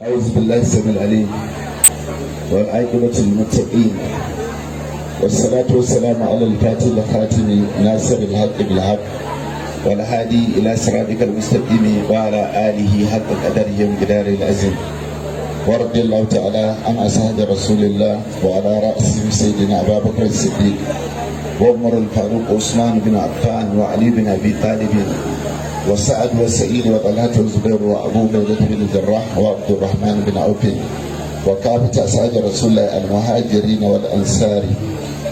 أعوذ بالله السميع العليم والعاقبة للمتقين، والصلاة والسلام على الفاتح الخاتم ناصر الحق بالحق والهادي إلى صراطك المستقيم وعلى آله حق قدره ومقداره العظيم. ورضي الله تعالى عن أصحاب رسول الله، وعلى رأسهم سيدنا أبا بكر الصديق وعمر الفاروق وعثمان بن عفان وعلي بن أبي طالب وسعد وسعيد وطلحة والزبير وأبو عبيدة بن الجراح وعبد الرحمن بن عوف وكافة أصحاب رسول الله المهاجرين والأنصار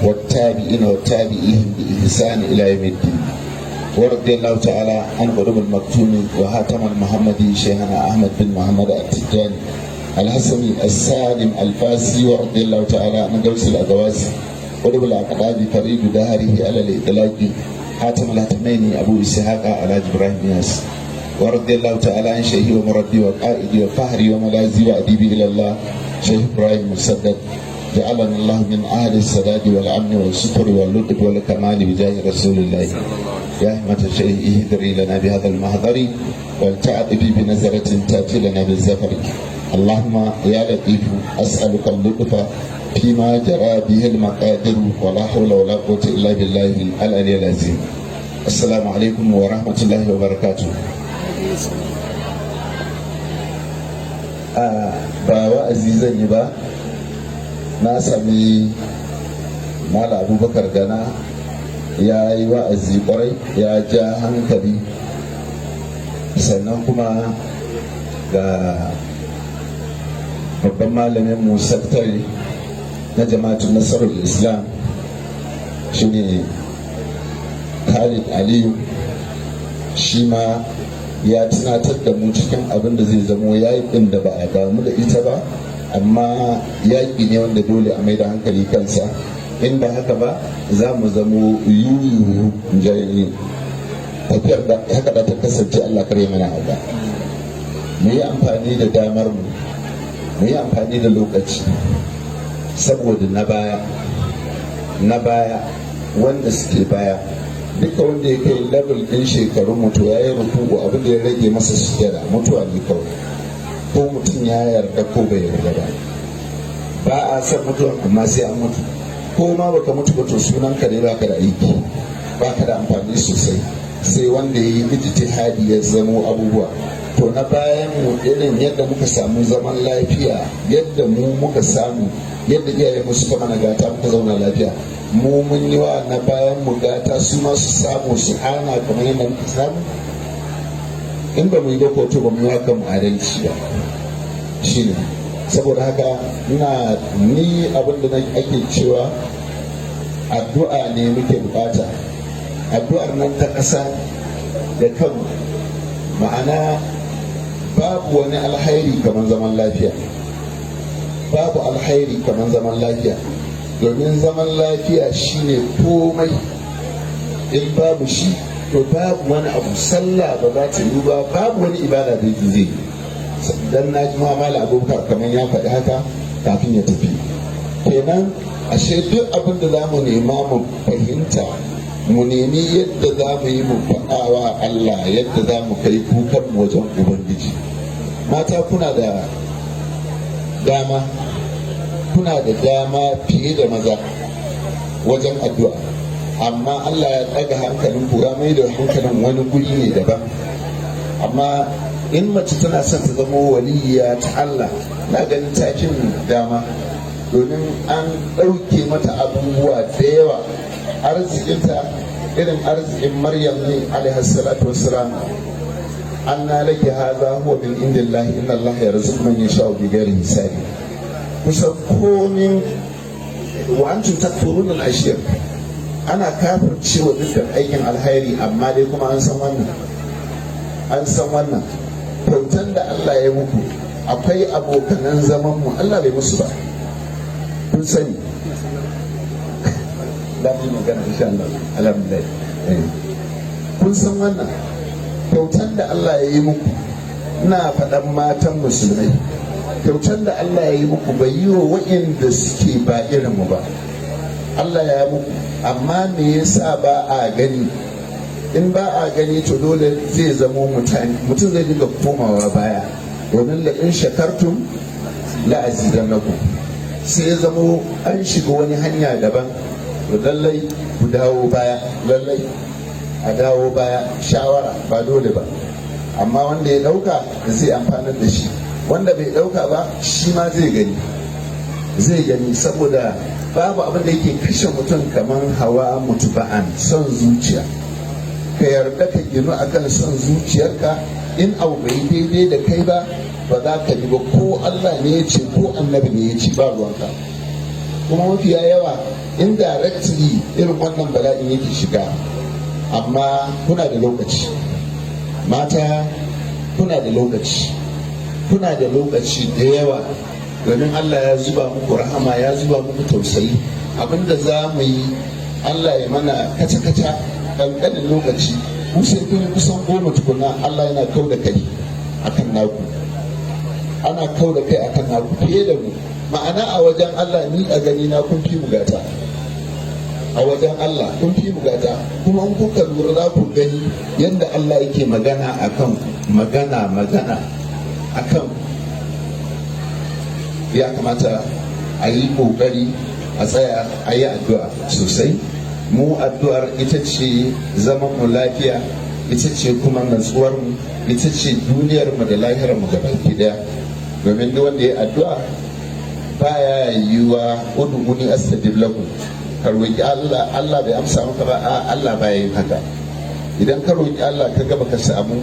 والتابعين والتابعين بإحسان إلى يوم الدين. ورضي الله تعالى عن قطب المكتوم وهاتم المحمدي شيخنا أحمد بن محمد التجاني الحسني السالم الفاسي، ورضي الله تعالى عن غوث الأغواث قطب الأقطاب فريد دهره على الإطلاق حاتم الهتمين أبو إسحاق على إبراهيم ياس، ورضي الله تعالى عن شيخي ومربي وقائدي وفهري وملاذي وأديبي إلى الله شيخ إبراهيم مسدد. جعلنا الله من أهل السداد والأمن والستر واللطف والكمال بجاه رسول الله. يا همة الشيخ اهدري لنا بهذا المحضر ولتعطفي بنظرة تأتي لنا بالزفر. اللهم يا لطيف أسألك اللطف فيما جرى به المقادر، ولا حول ولا قوة إلا بالله العلي العظيم. السلام عليكم ورحمة الله وبركاته. Ba wa'azi zan yi ba. Na sami Mala Abubakar Gana ya yi wa'azi kwarai, ya ja hankali. Sannan kuma ga babban malamin mu, sakatare na Jama'atun Nasarar Islam, shine Khalid Aliyu, shi ma ya tunatar da mu cikin abin da zai zamo yaƙin da ba a damu da ita ba, amma yaƙi ne wanda dole a mai da hankali kansa. In ba haka ba, za mu zamo yuyuyu jahili. Tafiyar da haka da ta kasance, Allah kare mana haka. Mu yi amfani da damar mu, mu yi amfani da lokaci saboda na baya, na baya wanda suke baya duka. Wanda ya kai level din shekarun mutu ya yi ruku'u, abin da ya rage masa sujada mutuwa ne kawai, ko mutum ya yarda ko bai yarda ba. Ba a san mutuwa, amma sai an mutu. Ko ma baka mutu ba, to sunan ka dai baka da aiki, baka da amfani sosai, sai wanda ya yi ijtihadi ya zamo abubuwa. To, na bayan mu, irin yadda muka samu zaman lafiya, yadda mu muka samu, yadda iyayen mu suka mana gata muka zauna lafiya, mu mun yi wa na bayan mu gata su ma su samu su ana kamar yadda muka samu. In ba mu yi ba to ba mu yi wa mu adalci ba. Shine saboda haka ina ni abin da ake cewa addu'a ne muke bukata, addu'ar nan ta ƙasa da kanmu. Ma'ana, babu wani alhairi kamar zaman lafiya, babu alhairi kamar zaman lafiya, domin zaman lafiya shine komai. In babu shi, to babu wani abu. Sallah ba za ta yi ba, babu wani ibada da zai yi. Dan na ji ma Malam Abubakar kamar ya faɗi haka kafin ya tafi. Kenan ashe duk abin da za mu nema mu fahimta, mu nemi yadda za mu yi mu faɗawa Allah, yadda za mu kai kukan mu wajen Ubangiji. Mata, kuna da dama, kuna da dama fiye da maza wajen addu'a, amma Allah ya ɗaga hankalin ku, ya mai da hankalin wani guri ne daban. Amma in mace tana son ta zama waliya ta Allah, na ganin takin dama, domin an ɗauke mata abubuwa da yawa. Arzikinta irin arzikin Maryam ne alaihi salatu wassalam: "أنى لك هذا هو من عند الله، إن الله يرزق من يشاء بغير حساب." Kusan komin وأنتم تكفرون العشير, ana kafircewa dukkan aikin alhairi, amma dai kuma an san wannan, an san wannan kyautan da Allah ya muku. Akwai abokanan zaman mu Allah bai musu ba, kun sani. Da mu magana insha Allah. Alhamdulillah, kun san wannan kyautan da Allah ya yi muku. Ina faɗan matan musulmai, kyautan da Allah ya yi muku bai yi wa waɗanda suke ba irin mu ba. Allah ya muku, amma me yasa ba a gani? In ba a gani, to dole zai zamo mutane, mutum zai dinga komawa baya. Domin la in shakartum la azidannakum. Sai ya zamo an shiga wani hanya daban. To lallai ku dawo baya, lallai a dawo baya. Shawara ba dole ba, amma wanda ya dauka zai amfanar da shi, wanda bai dauka ba shi ma zai gani, zai gani. Saboda babu abin da yake kashe mutum kamar hawa mutuba'an, son zuciya. Ka yarda ka ginu akan son zuciyarka, in abu bai daidai da kai ba, ba za ka bi ba, ko Allah ne ya ce ko annabi ne ya ce, ba ruwanka. Kuma mafiya yawa indirectly irin wannan bala'in yake shiga. Amma kuna da lokaci, mata, kuna da lokaci, kuna da lokaci da yawa, domin Allah ya zuba muku rahama, ya zuba muku tausayi. Abinda za mu yi, Allah ya mana kaca-kaca ƙanƙanin lokaci, ku sai kun yi kusan 10 tukuna. Allah yana kau da kai akan naku, ana kau da kai akan naku fiye da mu. Ma'ana a wajen Allah, ni a gani na, kun fi mu gata. A wajen Allah kun fi mu gata. Kuma in kuka lura za ku gani yadda Allah yake magana akan magana magana akan ya kamata a yi kokari a tsaya a yi addu'a sosai. Mu addu'ar ita ce zaman mu lafiya, ita ce kuma natsuwar mu, ita ce duniyar mu da lahirar mu gabaki daya. Domin duk wanda ya addu'a baya yiwuwa. Ud'uni astajib lakum. Ka roki Allah, Allah bai amsa maka ba, a Allah baya yin haka. Idan ka roki Allah ka ga baka samu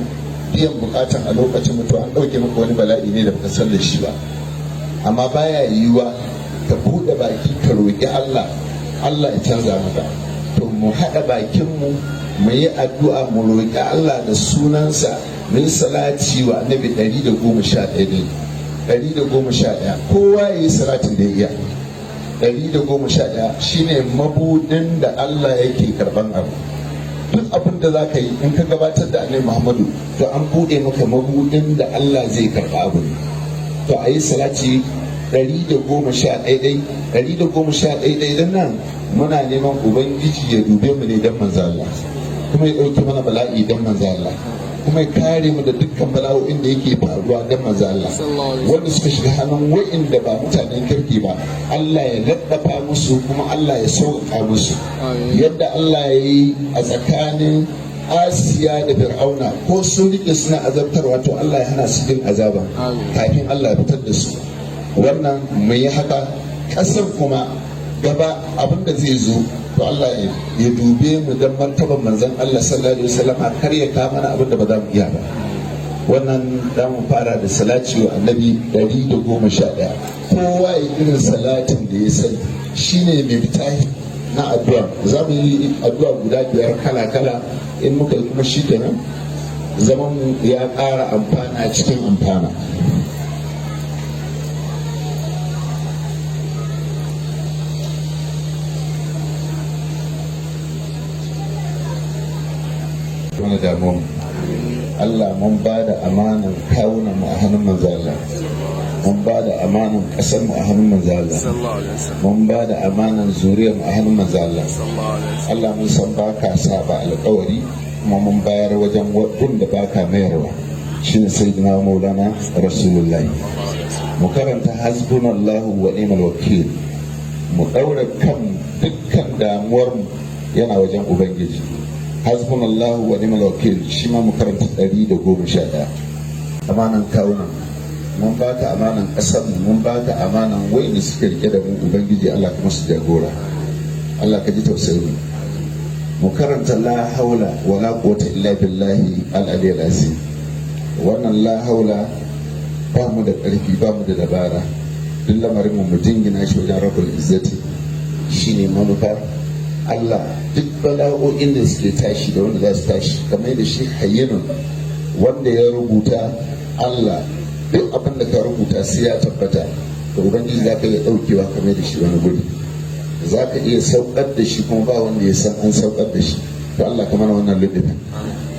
biyan bukatan a lokacin mutuwa, an dauke maka wani bala'i ne da baka san da shi ba. Amma baya yiwuwa ka bude baki ka roki Allah, Allah ya canza maka. To mu haɗa bakinmu mu yi addu'a, mu roƙi Allah da sunansa, mu yi salati wa annabi 111 ne, 111. Kowa ya yi salatin da ya iya. 111 shine mabudin da Allah yake karban abu. Duk abin da za ka yi, in ka gabatar da annabi Muhammadu, to an buɗe maka mabudin da Allah zai karɓa abu ne. To a yi salati 111 dai, 111 dai. Don nan muna neman Ubangiji ya dube mu ne don manzo Allah, kuma ya ɗauki mana bala'i don manzo Allah, kuma ya kare mu da dukkan bala'o'in da yake faruwa don manzo Allah. Wanda suka shiga hannun wa'inda ba mutanen kirki ba, Allah ya laddafa musu, kuma Allah ya sauƙaƙa musu. Yadda Allah ya yi a tsakanin Asiya da Fir'auna, ko sun rike suna azabtarwa, to Allah ya hana su jin azaba kafin Allah ya fitar da su. Wannan mu yi haka. Ƙasar kuma gaba abin da zai zo, to Allah ya dube mu don martaban manzon Allah sallallahu alaihi wasallam, kar ya kawo mana abin da ba za mu iya ba. Wannan za mu fara da salati wa annabi 111. Kowa ya irin salatin da ya sani, shine mai fitahi na addu'a. Za mu yi addu'a guda biyar kala kala. In muka yi kuma, shi kenan, zaman mu ya ƙara amfana cikin amfana. Wani damuwa, Allah, mun ba da amanan kawunan mu a hannun manzo Allah, mun ba da amanan ƙasar mu a hannun manzo Allah, mun ba da amanan zuriyar mu a hannun manzo Allah. Allah, mun san baka saba alƙawari, kuma mun bayar wajen wadda baka mayarwa, shine sayyidina maulana rasulullahi. Mu karanta hasbunallahu wa ni'mal wakil, mu daura kan dukkan damuwar mu yana wajen Ubangiji. Hasbunallahu wa ni'mal wakil, shi ma mu karanta 111. Amanan kawunan mun baka, amanan ƙasar mu mun baka, amanan wayanda suke rike da mu, Ubangiji Allah kuma su jagora. Allah ka ji tausayi mu. Mu karanta la haula wala quwwata illa billahi al-aliyyil azim. Wannan la haula, ba mu da ƙarfi, ba mu da dabara, duk lamarin mu mu jingina shi wajen rabbul izzati, shine manufa. Allah, duk bala'o'in da suke tashi da wanda za su tashi, kamar da shi hayyinun wanda ya rubuta, Allah, duk abin da ka rubuta sai ya tabbata. Da Ubangiji za ka iya ɗaukewa kamar da shi wani guri, za ka iya saukar da shi, kuma ba wanda ya san an saukar da shi. To Allah ka mana wannan lullufin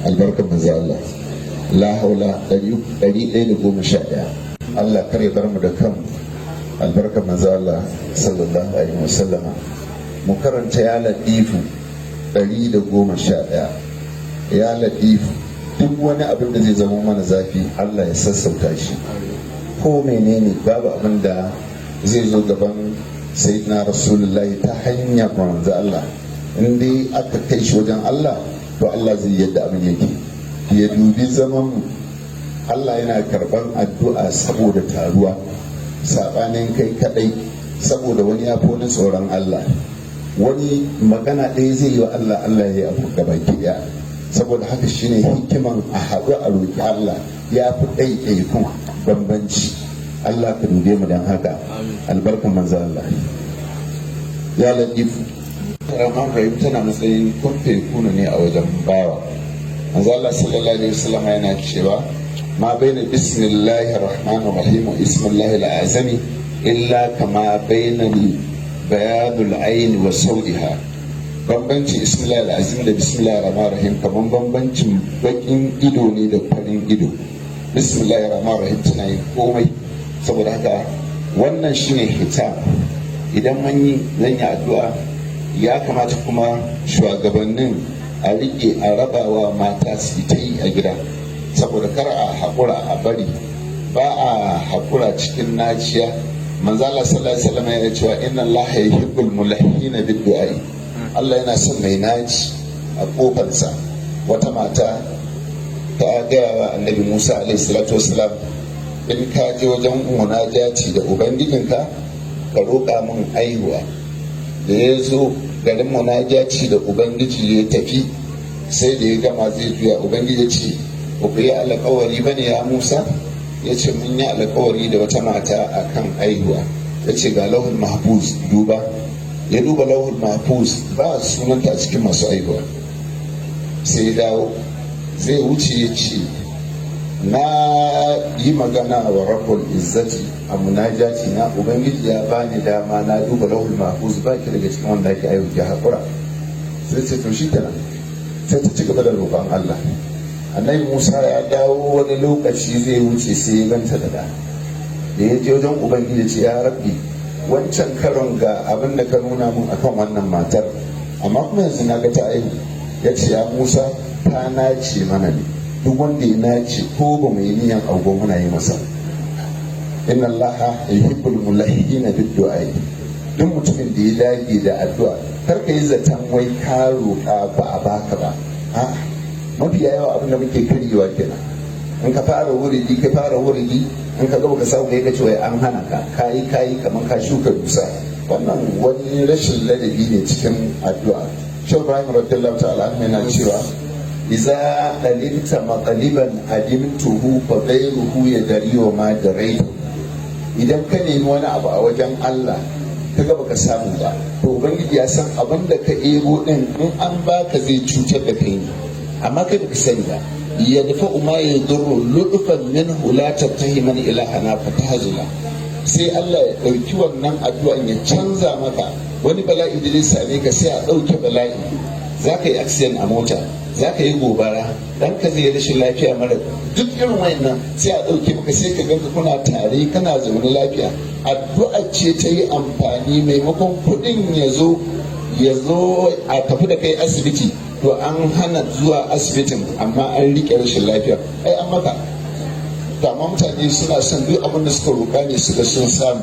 albarkar manzo Allah. La haula 111. Allah kar ya bar mu da kanmu, albarkar manzo Allah sallallahu alaihi wasallama. Mu karanta ya latifu 111, ya latifu. Duk wani abin da zai zama mana zafi, Allah ya sassauta shi. Ko menene, babu abin da zai zo gaban Sayyidina Rasulullahi ta hanyar manzo Allah, in dai aka kai shi wajen Allah, to Allah zai yadda abin yake. Ya dubi zaman Allah, yana karban addu'a saboda taruwa, sabanin kai kadai, saboda wani ya fi wani tsoron Allah. Wani magana ɗaya zai yi wa Allah, Allah ya yi abu gabaki ɗaya. Saboda haka shine hikiman a haɗu a roƙi Allah, ya fi ɗaiɗaikun bambanci. Allah ka dube mu don haka, albarkan manzo Allah. Ya Latifu. Rahman Rahim tana matsayin kun kuna ne a wajen bawa. Manzo Allah sallallahu alaihi wasallam yana cewa: ma baina bismillahir rahmanir rahim wa ismillahi al-azami illa kama baina bayadul ayn wa saudiha. Bambancin ismillahi al-azim da bismillahir rahmanir rahim kaman bambancin bakin ido ne da farin ido. Bismillahir rahmanir rahim tana yin komai. Saboda haka wannan shine hitam. Idan mun yi, zan yi addu'a. Ya kamata kuma shugabannin a rike, a rabawa mata su ta yi a gida, saboda kar a haƙura a bari. Ba a haƙura cikin naciya. Manzala sallallahu alaihi wasallam ya cewa: inna Allah yuhibbul mulahhina bid du'a. Allah yana son mai naci a kofarsa. Wata mata ta gaya wa Annabi Musa alaihi salatu wasalam: in ka je wajen munajati da ubangijinka, ka roƙa min aihuwa. Da ya zo garin munajati da ubangiji, ya tafi, sai da ya gama zai juya, ubangiji ya ce: ba ku yi alkawari ba ne, ya Musa? Ya ce: mun yi alkawari da wata mata a kan aihuwa. Ya ce: ga Lauhul Mahfuz, duba. Ya duba Lauhul Mahfuz, ba sunanta a cikin masu aihuwa. Sai ya dawo zai wuce, ya ce: na yi magana wa Rabbul Izzati a munajati na, ubangiji ya bani dama na duba Lauhul Mahfuz, ba ki daga cikin wanda ake aihu, ki haƙura. Sai ce: to shi kenan. Sai ta ci gaba da roƙon Allah. Annabi Musa ya dawo wani lokaci zai wuce, sai ya ganta da da ya je wajen ubangiji, ce: ya Rabbi, wancan karon ga abin da ka nuna mun akan wannan matar, amma kuma yanzu na ga ta aihu. Ya ce: ya Musa, ta nace mana ne. Duk wanda ya nace, ko ba mu yi niyan abu, muna yi masa. Inna Allaha yuhibbul mulahhina bid du'a. Duk mutumin da ya dage da addu'a, kar ka yi zaton wai ka roƙa ba a baka ba. A'a, mafi yawa abin da muke karyewa kenan. In ka fara wuridi, ka fara wuridi, in ka ga baka samu, kai ka ce wai an hana ka. Kayi kayi kamar ka shuka dusa. Wannan wani rashin ladabi ne cikin addu'a. Shehu Ibrahim radiyallahu ta'ala anhu yana cewa: iza qalimta maqaliban adimtuhu, fa ghayruhu yadri wa ma daraitu. Idan ka nemi wani abu a wajen Allah, ka ga baka samu ba, to ubangiji ya san abin da ka ebo din, in an baka zai cutar da kai ne, amma kai baka sani ba. Yadfa ma yadurru lutfan minhu, la tattahiman ilahana fatahzula. Sai Allah ya ɗauki wannan addu'an ya canza maka wani bala'i da zai same ka, sai a ɗauke bala'i. Za ka yi accident a mota, za ka yi gobara, ɗanka zai rashin lafiya mara duk irin wayannan, sai a ɗauke maka, sai ka ganka kuna tare, kana zaune lafiya. Addu'a ce ta yi amfani. Maimakon kuɗin ya zo a tafi da kai asibiti, to an hana zuwa asibitin, amma an riƙe rashin lafiya. Ai an maka. To amma mutane suna son duk abin da suka roƙa ne suka sun samu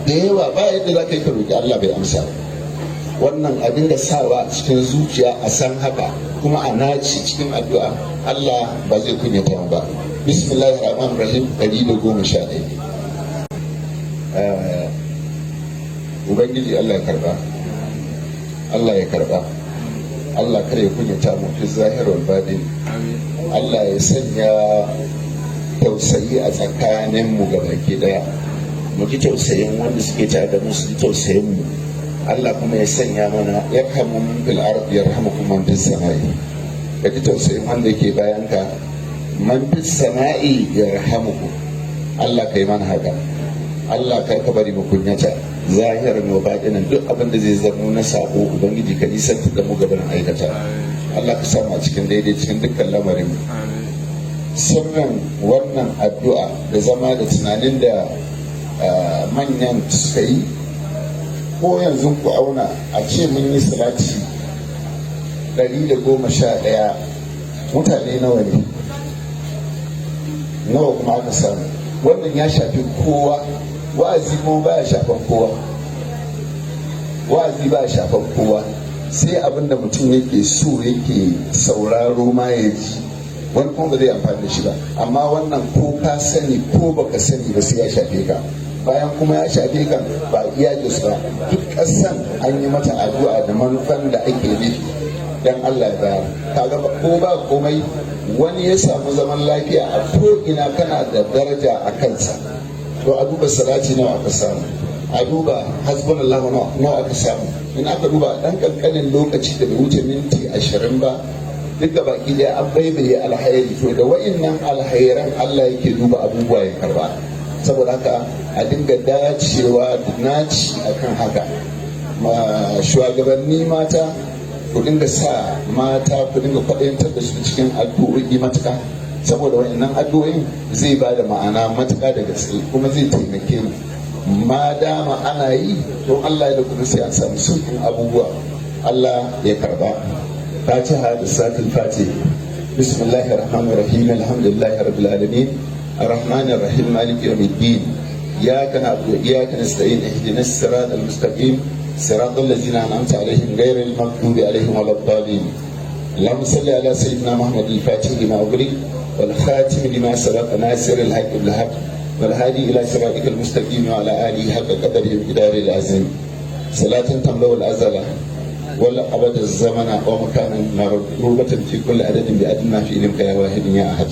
da yawa. Ba yadda za ka yi ka roƙi Allah bai amsa. Wannan abin da sawa cikin zuciya, a san haka, kuma a naci cikin addu'a, Allah ba zai kunyata mu ba. Bismillahir rahmanir rahim 111. Ubangiji Allah ya karba, Allah ya karba, Allah kar ya kunyata mu fi zahir wal batin. Allah ya sanya tausayi a tsakanin mu gabaki daya, mu ji tausayin wanda suke tare da mu, su ji tausayin mu. Allah kuma ya sanya mana yarhamu man fil ardi yarhamukum man fis samai. Ka ji tausayin wanda yake bayan ka, man fis sama'i yarhamukum. Allah kai mana haka. Allah kar ka bari mu kunyata zahiran wa batinan. Duk abin da zai zamo na sabo, ubangiji ka nisanta da mu gaban aikata. Allah ka samu a cikin daidai cikin dukkan lamarin mu. Sirrin wannan addu'a da zama da tunanin da manyan suka yi, ko yanzu ku auna, a ce mun yi salati 111, mutane nawa ne? Nawa kuma aka samu? Wannan ya shafi kowa. Wa'azi kuma baya shafan kowa. Wa'azi baya shafan kowa, sai abin da mutum yake so yake sauraro ma ya ji, wani kuma ba zai amfani da shi ba. Amma wannan, ko ka sani ko baka sani ba, sai ya shafe ka. Bayan kuma ya shafe ka, ba iya Jos ba, duk ƙasan an yi mata addu'a da manufan da ake nufi dan Allah ya bayar. Kaga ko ba komai, wani ya samu zaman lafiya a ko ina, kana da daraja a kansa. To, a duba salati nawa aka samu, a duba hasbunallahu nawa aka samu. In aka duba dan kankanin lokaci da bai wuce minti 20 ba, duk da baki daya an baibaye alhairi. To, da wa'innan alhairan Allah yake duba abubuwa ya karba. Saboda haka a dinga dacewa da naci akan haka. Ma shugabanni mata, ku dinga sa mata, ku dinga kwaɗayantar da su cikin addu'o'i matuƙa, saboda wa'annan addu'o'in zai ba da ma'ana matuƙa da gaske, kuma zai taimake mu. Ma dama ana yi, don Allah ya da kuma sai an samu sauƙin abubuwa. Allah ya karba. Fatiha da Salatul Fatih. Bismillahir rahmanir rahim. Alhamdulillahi rabbil alamin, arrahmanir rahim, maliki yawmiddin. Iyyaka na'budu wa iyyaka nasta'in. Ihdinas siratal mustaqim, صراط الذين أنعمت عليهم، غير المغضوب عليهم ولا الضالين. اللهم صل على سيدنا محمد الفاتح لما أغلق، والخاتم لما سبق، ناصر الحق بالحق، والهادي إلى صراطك المستقيم، وعلى آله حق قدره ومقداره العظيم. صلاة تملأ الأزل والأبد الزمن ومكانا، مضروبة في كل عدد بعدد ما في علمك يا واحد يا أحد.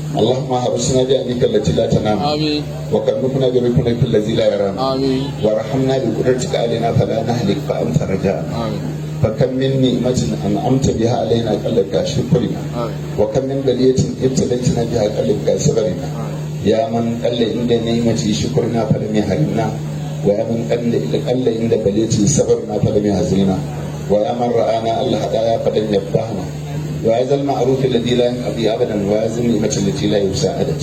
اللهم احرسنا بعينك التي لا تنام. آمين. وكنفنا بركنك الذي لا يرام. آمين. وارحمنا بقدرتك علينا فلا نهلك فأنت رجاءنا. آمين. فكم من نعمة أنعمت بها علينا قل شكرنا. آمين. وكم من بلية ابتليتنا بها قل صبرنا. يا من قل عند نعمتي شكرنا فلم يحرمنا، ويا من قل عند بليتي صبرنا فلم يهزلنا، ويا من رآنا الهدايا فلم يفضحنا، ويا ذا المعروف الذي لا ينقضي أبدا، ويا ذا النعمة التي لا يساعدت،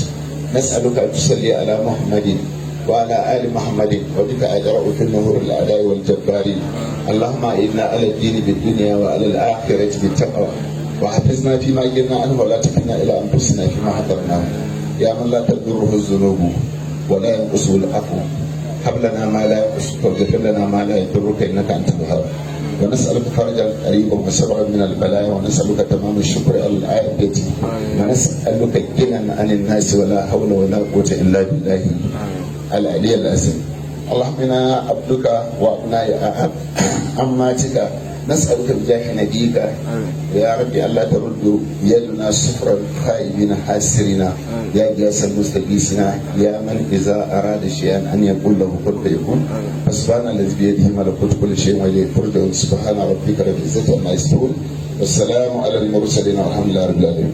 نسألك أن تصلي على محمد وعلى آل محمد، وبك أجرأ في النهور الأعداء والجبارين. اللهم أعنا على الدين بالدنيا وعلى الآخرة بالتقوى، وحفظنا فيما جئنا عنه، ولا تكلنا إلى أنفسنا فيما حضرناه. يا من لا تضره الذنوب ولا ينقصه العفو، هب لنا ما لا ينقصك، واغفر لنا ما لا يضرك، إنك أنت الوهاب. ونسألك فرجا قريبا وصبرا من البلايا، ونسألك تمام الشكر على العافية، ونسألك غنى عن الناس، ولا حول ولا قوة إلا بالله العلي العظيم. اللهم انا عبدك وابناء اماتك، نسألك بجاه نبيك يا ربي ألا ترد يدنا صفرا خائبين خاسرين. يا غياث المستغيثين، يا من إذا أراد شيئا أن يقول له كن فيكون. فسبحان الذي بيده ملكوت كل شيء وإليه ترجعون. سبحان ربك رب العزة عما يصفون، والسلام على المرسلين، والحمد لله رب العالمين.